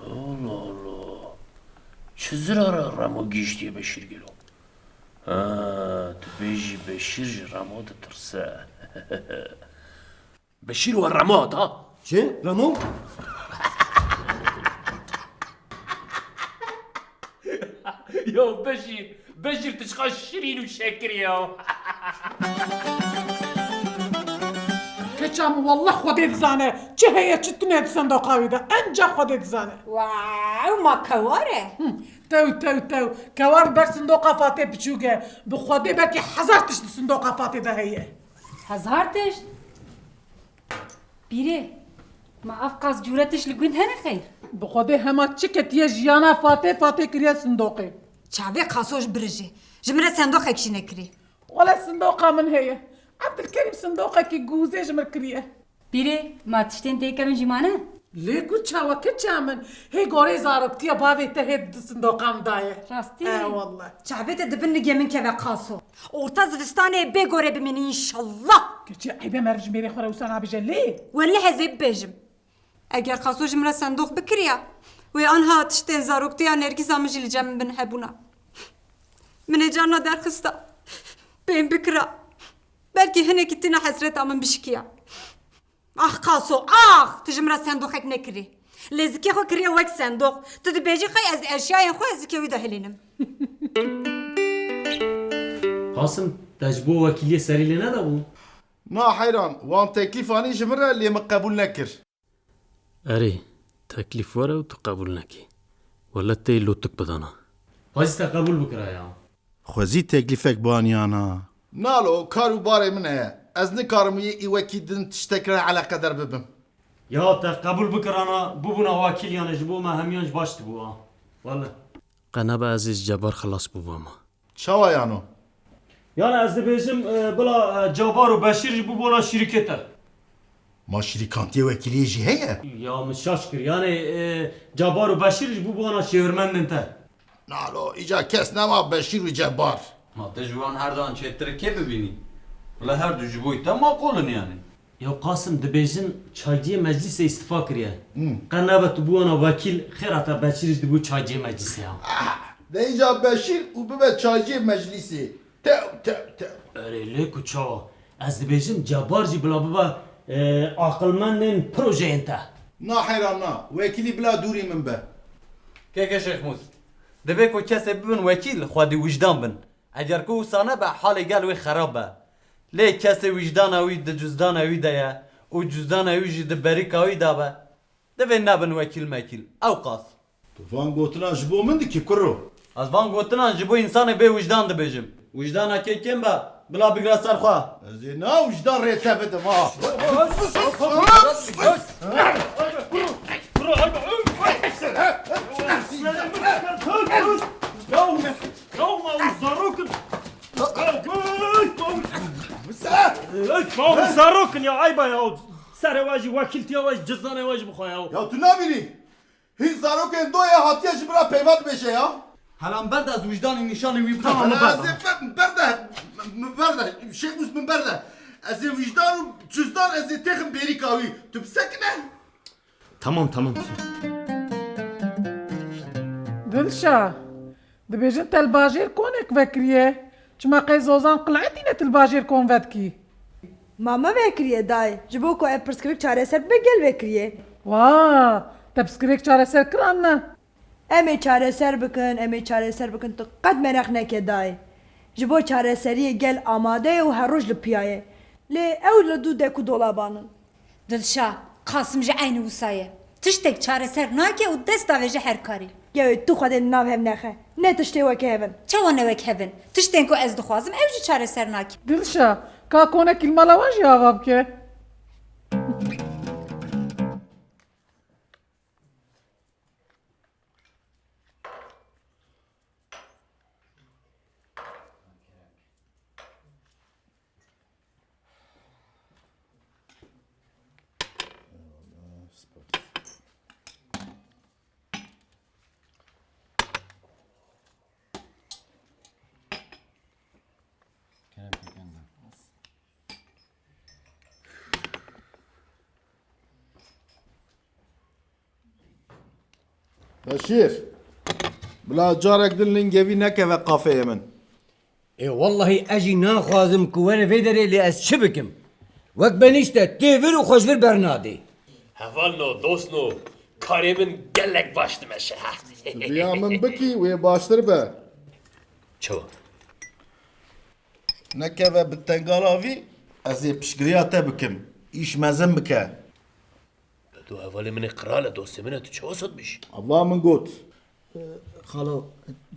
Allah Allah. Çi zirara Remo gihîştiye Beşîr gelo? Ha, tu bêjî Beşîr ji Remo ditirse. Beşîr we Remo hat ha? Çi? Remo? Ya Beşîr, Beşîr tu çiqa şirîn û şekir ya. Keça min, wallah Xwedê dizane. Çi heye çi tune di sindoqa wî de. Enca Xwedê dizane. Wow, ma kewar e. Hı, tew, tew, tew. Kewar ber sindoqa Fatê piçûk e. Bi Xwedê belkî hezar tişt di sindoqa Fatê de heye. Hezar tişt? Pîrê, ma ev qas cûre tişt li gund hene xeyr? Bi Xwedê hema çi ketiye jiyana Fatê, Fatê kiriye sindoqê. Çavê Qaso ji birijê. Ji min re sendoqek jî nekirî. Wele sindoqa min heye. Ebdilkerîm sindoqekî gûzê ji min kiriye. Pîrê, ma tiştên tê kevin jî mane? Lê ku çawa keça min? Hê gorê zaroktiya bavê te hê di sindoqa min daye. Rastî? E, wallah. Çavê te di bin nigê min keve Qaso. Orta zivistanê bê gore bimînî înşallah. Keçê eybe meriv ji mêrê xwe re wisa nabêje lê. Weleh ez ê bibêjim. Eger Qaso ji min re sendoq bikiriya, wê anha tiştên zaroktiya Nergîza min jî li cem min bin hebûna. Min ê carna derxista. Pêm bikira. Belkî hinekî tîna hesreta min bişikiya. Ax Qaso, ax! Tu ji min re sendoqek nekirî. Lê zikê xwe kiriye wek sendoq. Tu dibêjî qey ez eşyayên xwe zikê wî de hilînim. Qasim, te ji bo wekîliyê serî lê nedabû? Na heyran, wan teklîf anî ji min re, lê min qebûl nekir. Erê, teklîf were û tu qebûl nekî. Wele tê lûtik bidana. Xwezî te qebûl bikiraya. Xwezî teklîfek baniyana. Nalo, kar û barê min heye. Ez nikarim wî ê wekî din tiştek re eleqedar bibim. Ya te qebûl bikirana, bûbûna wekîl, yanî ji bo me hemiyan jî baş dibû ha. Wele. Qe nebe ez ê ji Cebar xilas bûbama. Çawa yano? Yanî ez dibêjim, e, bila, e, Cabar û Beşîr jî bûbûna şirîkê te. Ma şirîkantiyê wekîliyê jî heye? Ya min şaş kir. Yanî, e, Cabar û Beşîr jî bûbûna şêwirmendên te. Nalo, îca kes nema Beşîr û Cebar. Ma te ji wan her dan çêtir kê bibînî? Bila her du ji bo te maqûl in yanî. Ya Qasim, dibêjin çayciyê meclîsê îstifa kiriye. Hmm. Qe nebe tu bûwana wekîl, xêra te Beşîr jî dibû çayciyê meclîsê ya. Ah, de îca Beşîr û bibe çayciyê meclîsê. Tew, tew, tew. Erê lê ku çawa? Ez dibêjim Cebar jî bila bibe, e, aqilmendên projeyên te. Na heyran na. Wekîlî bila dûrî min be. Keke Şêx Mûs. Divê ku kesê bibin wekîl, xwedî wijdan bin. Eger ku wisa nebe, halê gel wê xerab be. Lê kesê wijdana wî di cuzdana wî de ye û cuzdana wî jî di berîka wî de be. Divê nebin wekîl mekîl. Ewqas. Tu van gotinan ji bo min dikî, kuro? Ez van gotinan ji bo însanê bê wijdan dibêjim. Wijdana kê kêm be, bila bigre ser xwe. Ez ê na wijdan rê te bidim ha. Ya, ya, ma û zarokin. Ey, ma û zarokin ya, eyba ya. Serê we jî, wekîltiya we jî, cizdanê we jî bixwe ya. Ya tu nabînî? Hîn zarokên doyê hatiye ji min re peyva dibêje ya. Hela min berde, ez wijdanî nîşanî wî bidim. Tamam, min berde. Ez ê min berde, min berde. Şêx Mûs, min berde. Ez ê wijdan û cizdan ez ê têxim bêrîka wî. Tu bisekine. Tamam, tamam. Dilşa, dibêjin te li bajêr konek vekiriye. Çima qey zozan qil'etîne tu li bajêr kon vedikî? Ma me vekiriye dayê, ji bo ku ev pirsgirêk çareser bibe gel vekiriye. Wa, te pirsgirêk çareser kiran ne? Em ê çareser bikin, em ê çareser bikin, tu qet mereq neke dayê. Ji bo çareseriyê gel amade ye û her roj li piya ye. Lê ew li dû dek û dolaban in. Dilşa, Qasim jî eynî wisa ye. Tiştek çareser nake û dest davêje her karî. Gewê tu Xwedê li nav hev nexe. Ne tiştê weke hev in. Çawa ne wek hev in? Tiştên ku ez dixwazim ew jî çareser nake. Dilşa, ka konekî li mala wan jî ava bike. Beşîr, bila carek din lingê vî nekeve kafeyê min. Ê wellahî ez jî naxwazim ku were vê derê, lê ez çi bikim? Wek benîşte tê vir û xwe ji vir bernadê. Hevalno, dostno, karê min gelek baş dimeşe. Tu viya min bikî, wê baştir be. Çawa? Nekeve bi tengala vî, ez ê piştgiriya te bikim. Îş mezin bike. Tu hevalê min ê qral e, dostê min e, tu çawa sot bî jî? Eva min got. Xalo,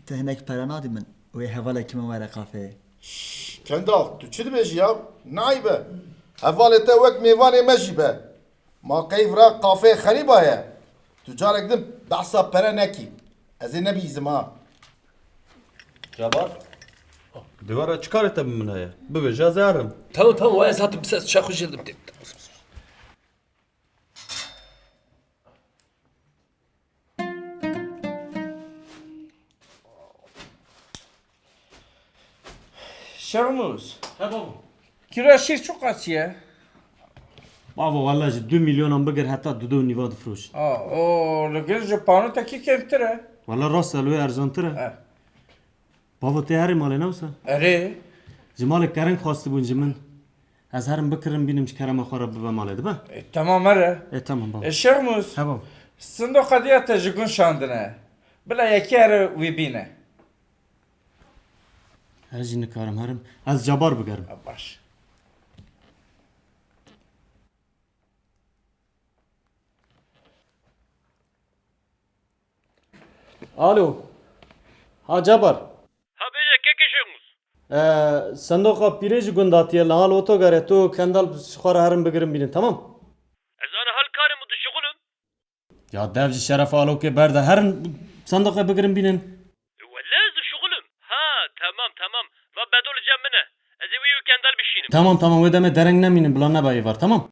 te hinek pere nadî min, wê hevalekî min were kafeyê. Şş, Kendal, tu çi dibêjî ya? Ne eyb e. Hevalê te wek mêvanê me jî be. Ma qey vira kafeyê xerîba ye. Tu carek din behsa pere nekî. Ez ê nebihîzim ha. Cabar, di we re çi karê te bi min heye? Bibêje ez ê herim. Tamam, tamam, wa ez hatim, bi se ez çaxu jêr dim tê. Şermûz. He babo. Kîloya şîr çiqas ye? Bavo, wele ji du milyonan bigir heta du du nîva difiroşin. A, o, li gel ji panotekî kêmtir e. Wele rast e, li wê erjantir e. He. Bavo, tê herî malê, ne wisa? Erê. Ji malê kereng xwestibûn ji min. Ez herim bikirim, bînim ji kerema xwe re bibe malê, dibe? E, temam, here. E, temam, bavo. E, Şêxmûs. He, bavo. Sindoqa diya te ji gund şandine. Bila yekî here wî bîne. Ez jî nikarim herim. Ez Cabar bigerim. Ha, baş. Alo. Ha, Cabar. Ha, bêje, kekê Şêxmûs. E, sendoqa pîrê ji gund hatiye, li hal otogar e, tu Kendal ji xwe re herin bigirin bînin, temam? Ez ana hal karê min Ya dev ji şerefa alokê berde. Herin sandoqê bigirin bînin. Wele ez dişuxilim. Ha, temam, temam. Va Bedo li cem min e. Ez ê wî û Kendal bişînim. Tamam, tamam, wê demê dereng nemînin, bila nebe êvar, tamam?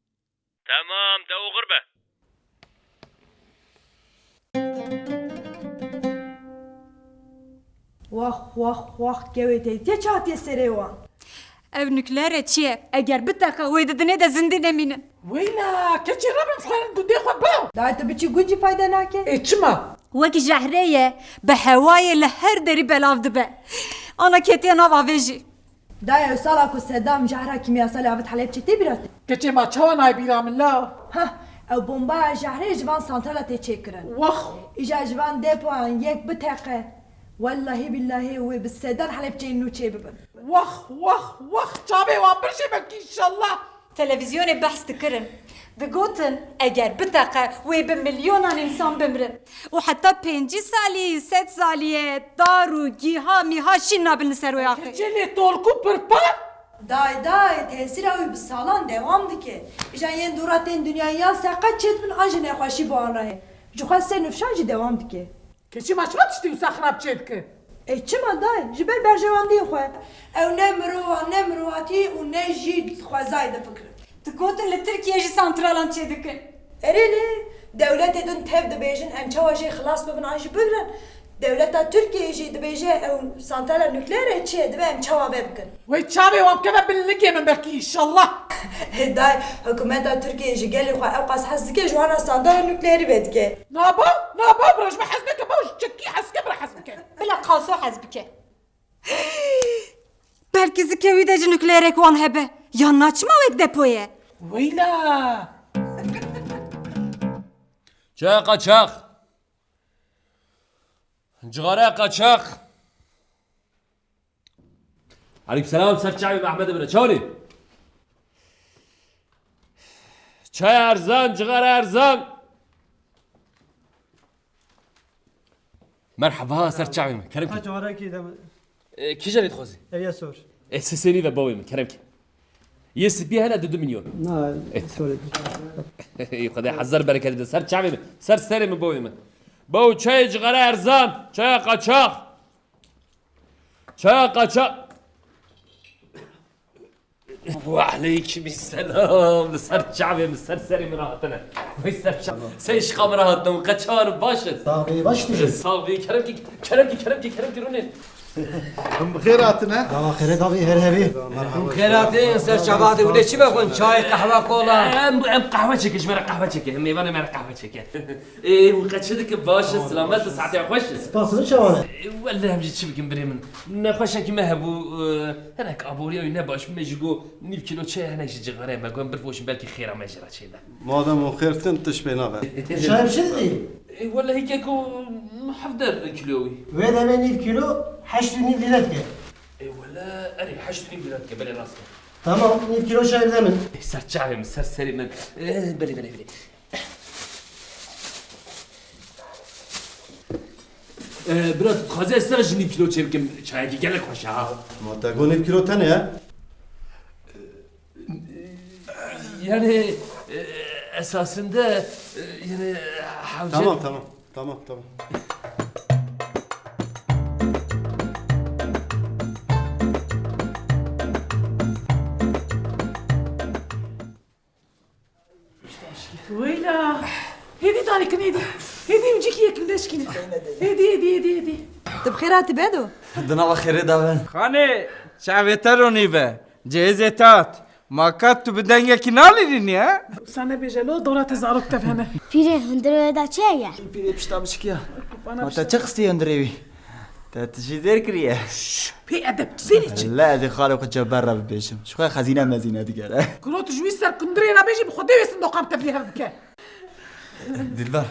Temam, de oxir be. Wax, wax, wax, kewê te, te çi hatiye serê wan? Ev nukleer e çi ye? Eger biteqe, wê di dinê de zindî nemînin. Weyla, keçê rebin xwerin gundê xwe baw. Dayê tu biçî gund jî fayde nake. Ê çima? Wek jehrê ye, bi hewayê li her derî belav dibe. Ana ketiye nav avê jî. Dayê ew sala ku Sedam jehra kîmyasalê avêt Helebçê tê bîra te? Keçê ma çawa nayê bîra min la? Hah, ew bombaya jehrê ji van santrala tê çêkirin. Wax. Îja ji van depoyan yek biteqe. Wellahî billahî wê bi sedan Helebçeyên nû çêbibin. Wax, wax, wax, çavê wan birjê belkî înşallah. Televîzyonê behs dikirin. Digotin, eger biteqe, wê bi milyonan însan bimrin. Û heta pêncî salî, sed salî ye, dar û gîha mîha şîn nabin li ser wê axê. Keçê lê tolkû pirpar. Day, day, tesîra wî bi salan dewam dike. Îja yên dûra tên dinyayê yan seqet çêdibin an jî nexweşî bi wan re heye. Ji xwe sê nifşan jî dewam dike. Keçî ma çima tiştê wisa xirab çêdike? E çima dayê? Ji ber berjewendiyên xwe. Ew ne mirov a, ne mirovatî û ne jî xwezayê difikirin. Digotin li Tirkiyê jî santralan çêdikin. Erê lê, dewletê din tev dibêjin em çawa jê xilas bibin an jî bigrin. Dewleta Tirkiyeyê jî dibêje ew santrala nukleer e çi ye, dibe em çawa vê bikin. Wey çavê wan bikeve bin likê min belkî înşallah. Day, hikûmeta Tirkiyeyê ji gelê xwe ewqas hez dike, ji wana santrala nukleerî vedike. Na baw, na baw, bira ji min hez neke, baw ji çekî hez ke, bira hez bike. Bila qaso hez bike. Belkî zikê wî de jî nukleerek wan hebe. Ya na çima wek depo ye? Weyla! Çaya qaçax. Cigara qaçax. Aleykümselam, ser çavê Mehmedê bire. Çawanî? Çay erzan, cigara erzan. Merhaba, ser çavê min. Kerem ki. Kaç orekî de. E, kîjanê dixwazî? Ev ya sor. E, sisênî ve bawê min, kerem ki. Yê spî hene du du milyon. Na, sorry. Ey, Xwedê hezar bereket bide. Ser çavê min, ser serê min bawê min. Baw çayê cigara erzan, çaya qaçax. Çaya qaçax. Ve aleyküm selam. Li ser çavê min, ser serê min rahatine. Vay ser çav. Sen şiqa min rahatine. Qe çawan baş et. Sağ ol, baş et. Sağ ol, kerem ki, kerem ki, kerem ki, kerem ki rûnê. Hûn bi xêr hatine. Dava xêrê davî her hevî. Hûn bi xêr hatin, ser çava hatî. Wile çi vexwin? Çay, qehwe, kola? Em, em qehwe çêke, ji me re qehwe çêke. Mêvanê me re qehwe çêke. Ê, hûn qe çi dikin? Baş in, silamet in, saetê xweş in. Spas, hûn çawan e? Ê, wele em jî çi bikin birê min? Nexweşekî me hebû, e, hinek aboriya wî ne baş bû, me jî got nîv kîlo çay, hinek jî cixareyê me, got em birfroşin belkî xêra me jê re çêbe. Madem hûn xêr dikin, tişt pê nabe. Çay bi çi didî? Ê, wele hîkeko hevdeh kîlo wî. Wê demê nîv kîlo heşt û nîv lîre dike. Ê, wele erê, heşt û nîv lîre dike, belê rast e. Tamam, nîv kîlo çay bide min. Ê, ser çavê min, ser serê min. Ê, belê, belê, belê. Ee, bira, tu dixwazî ez te re jî nîv kîlo çêbikim, çayekî gelek xweş e ha. Ma te got nîv kîlo tenê ye? Yani, e, esasında, e, yani, hewce... Tamam, tamam, tamam, tamam. Weyla. Hêdî danikin, hêdî. Hêdî, ew cîkî yekin deşkînin. Hêdî, hêdî, hêdî, hêdî. Tu bi xêr hatî Bedo? Di nava xêrê de be. Xanê, çavê te ronî be. Cihêzê te hat. Ma ka tu bi dengekî nalînî, ha? Wisa nebêje lo, dora te zarok tev hene. Pîrê, hundirê wê de çi heye? Pîrê pişta min şikiya. Bana... Ma te çi xistiye hundirê wî? Te tijî zêr kiriye. Şş, pê edeb, zêrê çi? La, ez ê xalê xwe Ceber re bibêjim. Ji xwe xezîne mezîne digere. Kuro, tu ji wî ser kundirê re bêjî, bi Xwedê wê sindoqan tevlî hev bike. Dilber,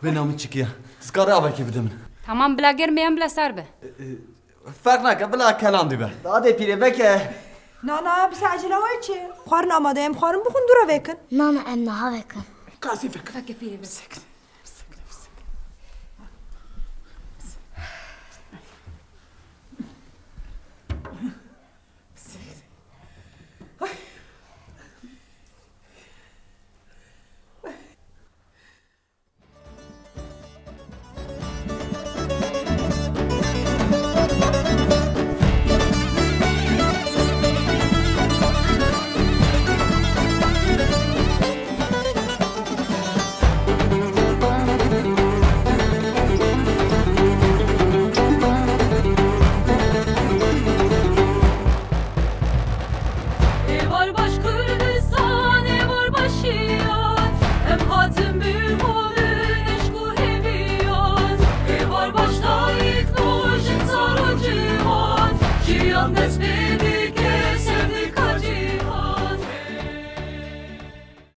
bêhna min çikiya. Tu zikarî avekê bide min? Tamam, bila germ be yan bila sar be. E, e, ferq nake, bila kelandî be. Dadê pîrê veke. Na, na, bi se ecela wê çi? Xwarin amade ye, em xwarin bixwin, dû re vêkin. Na, na, em niha vêkin. Gazî veke. Veke pîrê veke.